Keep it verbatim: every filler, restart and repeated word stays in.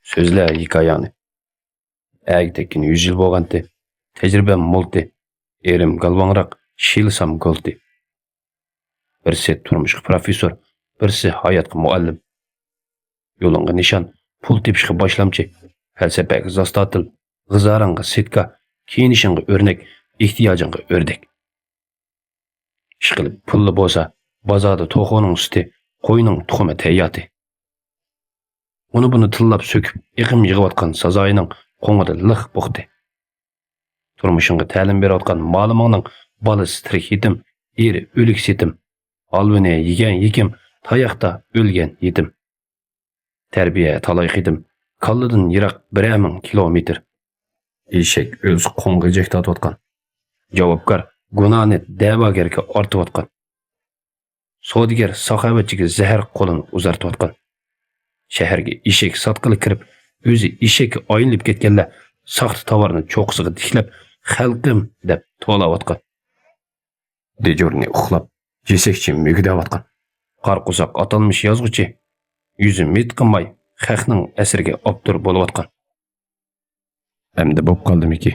سۆزلە ھېكايەڭنى. ئەگە تەگكىنى يۈز يىل بولغانتى. تەجرىبەم مولتى. ئېرىم گالۋاڭراق، شىلىسام گولتى. بىرسى تۇرمۇشقا پروفېسسور، بىرسى ھاياتقا مۇئەللىم. يولۇڭغا نىشان، پۇل تېپىشقا باشلامچى، پەلسەپەگە زاستاتىل، غىزاراڭغا سېتكا، كىيىنىشىڭغا ئۆرنەك، ئېھتىياجىڭغا ئۆردەك. ئىشقىلىپ پۇللا بولسا، بازاردا توخۇنىڭ سۈتى، قوينىڭ تۇخۇمى تەيياتى. ئۇنى بۇنى تىللاپ سۆكۈپ، ئېقىم يىغىۋاتقان سازايىنىڭ قوڭىدا لىق پوختى. تۇرمۇشۇڭغا تەلىم بېرىۋاتقان مالىمىڭنىڭ بالىسى تىرىك يېتىم، ئېرى ئۆلۈك سېتىم، ھالۋىنى يېگەن يېكىم، تاياقتا ئۆلگەن يېتىم. تەربىيە تالاي قېتىم، كاللىدىن يىراق بىرەر مىڭ كىلومېتىر. ئېشەك ئۆلسە قوڭ غىجەك تارتىۋاتقان. جاۋابكار گۇناھنى دەۋاگەرگە ئارتىۋاتقان. سودىگەر ساخاۋەتچىگە زەھەر قولىنى ئۇزارتىۋاتقان. شەھەرگە ئېشەك ساتقىلى كىرىپ، ئۆزى ئېشەككە ئايلىنىپ كەتكەنلەر ساختا تاۋارنى چوققىسىغا تىكلەپ، «خەلقىم» دەپ توۋلاۋاتقان. دېجۇرنى ئۇخلاپ، جېسەكچى مۈگدەۋاتقان. قارا قورساق ئاتالمىش يازغۇچى، يۈزى مىت قىلماي، خەقنىڭ ئەسىرىگە ئاپتور بولۇۋاتقان. ئەمدى بوپ قالدىمىكى؟